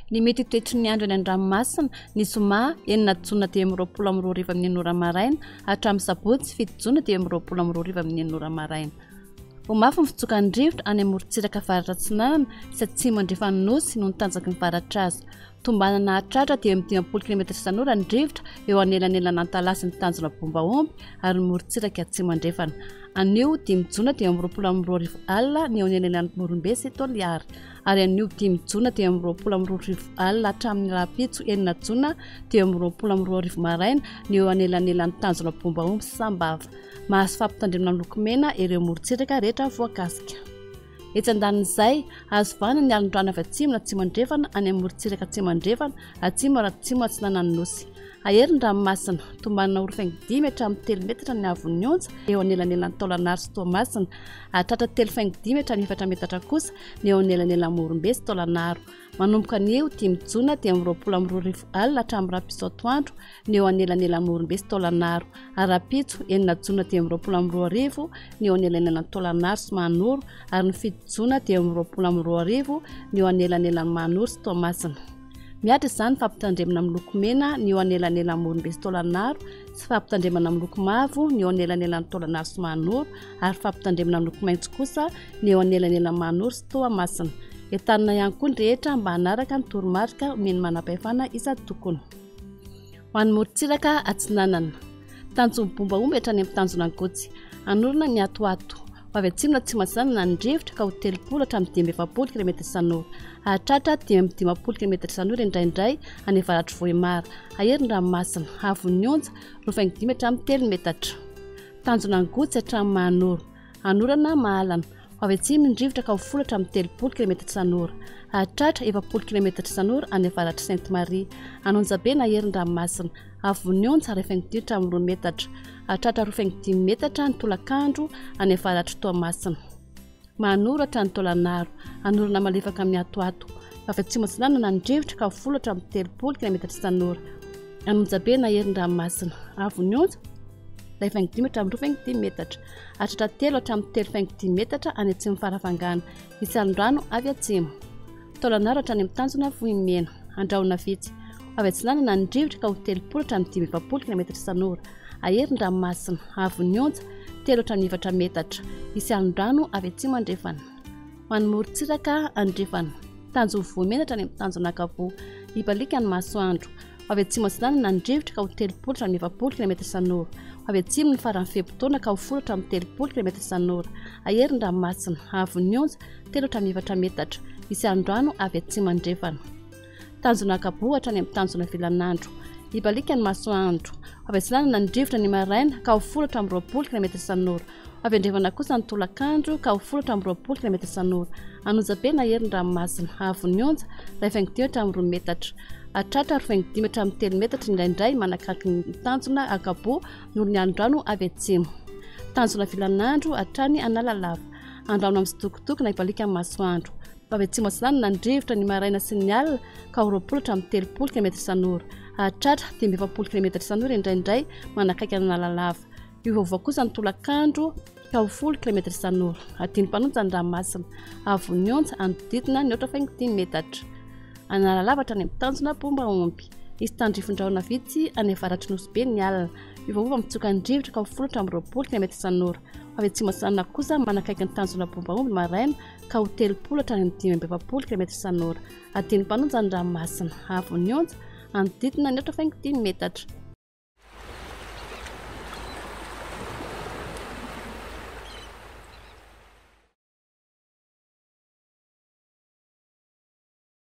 Ny mety ho toetry ny andro eny an-dranomasina, ny zoma 6 jona 2025 amin'ny 6 ora maraina hatramin'ny sabotsy 7 jona 2025 amin'ny 6 ora maraina. Ho mafy ny fitsokan'ny rivotra any amorontsiraka avaratra atsinanana sy atsimo andrefan'ny Nosy noho ny tanjaky ny varatra azy. Tombanana hahatratra 55 kilometatra isan'ora ny rivotra eo anelanelan'Antalaha sy ny tanjona Bombaomby ary ny morontsiraka atsimo andrefana. Anio 5 jona 2025 alina ny eo anelanelan'i Morombe sy Toliara. Ary anio 5 jona 2025 alina hatramin'ny rahampitso 6 jona 2025 maraina ny eo anelanelan'ny tanjona Bombaomby sy Sambava. Mahazo fampitandremana miloko mena ireo morontsiraka rehetra voakasika. Etsy andanin'izay, azo vahana ny alon-drano avy atsimo na atsimo andrefana any amin'ny morontsiraka atsimo andrefana, atsimo ary atsimo atsinanan'ny Nosy. Hahery ny ranomasina, tombanana ho roa faingo dimy hatramin'ny telo metatra ny haavon'ny onja eo anelanelan'i Taolagnaro sy Toamasina. Hahatratra telo faingo dimy hatramin'ny efatra metatra kosa ny eo anelanelan'i Morombe sy Taolagnaro. Manomboka anio 5 jona 2025 alina hatramin'ny rahampitso atoandro ny eo anelanelan'i Morombe sy Taolagnaro ary rahampitso 6 jona 2025 ny eo anelanelan'i Taolagnaro sy Mahanoro ary ny 7 jona 2025 ny eo anelanelan'i Mahanoro sy Toamasina. Mihatra izany fampitandremana miloko mena ny eo anelanelan'i Morombe sy Taolagnaro sy fampitandremana miloko mavo ny eo anelanelan'i Taolagnaro sy Mahanoro ary fampitandremana miloko maitso kosa ny eo anelanelan'i Mahanoro sy Toamasina. Entanina ihany koa ny rehetra mba hanaraka ny toromarika omen'ny manam-pahefana isan-tokony. Ho an'ny morontsiraka atsinanana. Tanjon'ny bomba omby hatrany amin'ny tanjona Ankotsy. Hanorina ny atoato. Ho avy atsimo na atsimo atsinanana ny rivotra ka ho 30 hatramin'ny 45 kilometatra isan'ora. Hahatratra 55 kilometatra isan'ora indraindray any avaratr'i Vohemar. Hahery ny ranomasina. Haavon'ny onja, 2,5 hatramin'ny 3 metatra. Tanjona Angotsy hatramin'ny Mahanoro. Hanorana Mahalana. Ho avy atsimo ny rivotra ka ho folo hatramin'ny 30 kilometatra isan'ora. Hahatratra 40 kilometatra isan'ora any avaratr'i Sainte Marie. An'Onjabe na hery ny ranomasina. Avon'ny onja 1,2 hatramin'ny 2 metatra. Hahatratra 2,5 metatra ny tolakandro any avaratr'i Toamasina. Mahanoro hatrany Taolagnaro. Hanorana malefaka miatoato. Avy atsimo atsinanana ny rivotra ka ho folo hatramin'ny 30 kilometatra isan'ora. An'Onjabe na hery ny ranomasina. Avon'ny onja. 1,5 hatramin'ny 2,5 metatra. Hatratra 3 hatramin'ny 3,5 metatra any atsimon'i Farafangana. Hisy alon-drano avy atsimo. Taolagnaro hatrany amin'ny tanjona Vohimena. Andrahona vitsy. Ho avy atsinanana ny rivotra ka ho 30 hatramin'ny 45 kilometatra isan'ora. Hahery ny ranomasina. Haavon'ny onja, 3 hatramin'ny 4 metatra. Hisy alon-drano avy atsimo andrefana. Ho an'ny morontsiraka andrefana. Tanjon'ny Vohimena hatrany amin'ny tanjona Ankaboa. Hibaliaka ny masoandro. Ho avy atsimo atsinanana ny rivotra ka ho 30 hatramin'ny 40 kilometatra isan'ora. Ho avy atsimo ny faran'ny fe-potoana ka ho folo hatramin'ny 30 kilometatra isan'ora. Hahery ny ranomasina. Haavon'ny onja, 3 hatramin'ny 4 metatra. Hisy alon-drano avy atsimo andrefana. Tanjona Ankaboa hatrany amin'ny tanjona Vilanandro. Hibaliaka ny masoandro. Ho avy atsinanana ny rivotra ny maraina ka ho folo hatramin'ny 20 kilometatra isan'ora. Ho avy andrefana kosa ny tolakandro ka ho folo hatramin'ny 20 kilometatra isan'ora. An'Onjabe na hery ny ranomasina. Haavon'ny onja, 1,2 hatramin'ny 2 metatra. Hatratra 2,5 hatramin'ny 3 metatra indraindray manakaiky ny tanjona Ankaboa noho ny alon-drano avy atsimo. Tanjona Vilanandro hatrany Analalava. Andrano amin'ny tsitokotoko na hibaliaka ny masoandro. Avy atsimo atsinanana ny rivotra ny maraina sy ny alina ka ho 20 hatramin'ny 30 kilometatra isan'ora. Hahatratra 45 kilometatra isan'ora indraindray manakaiky an'Analalava. Hiovaova kosa ny tolakandro ka ho folo kilometatra isan'ora. Adino mpanonja ny ranomasina. Avon'ny onja hanodidina ny aotra faingo dimy metatra. Analalava hatrany amin'ny tanjona Bombaomby. Hisy tandrifin-drahona vitsy any avaratr'i Nosy Be ny alina. Miovaova mitsoka ny rivotra ka ho folo hatramin'ny 20 kilometatra isan'ora. Ho avy atsimo atsinanana kosa manakaiky ny tanjona Bombaomby maraina ka ho 30 hatrany amin'ny 45 kilometatra isan'ora. Adino mpanonja ny ranomasina. Avon'ny onja hanodidina ny aotra faingo dimy metatra.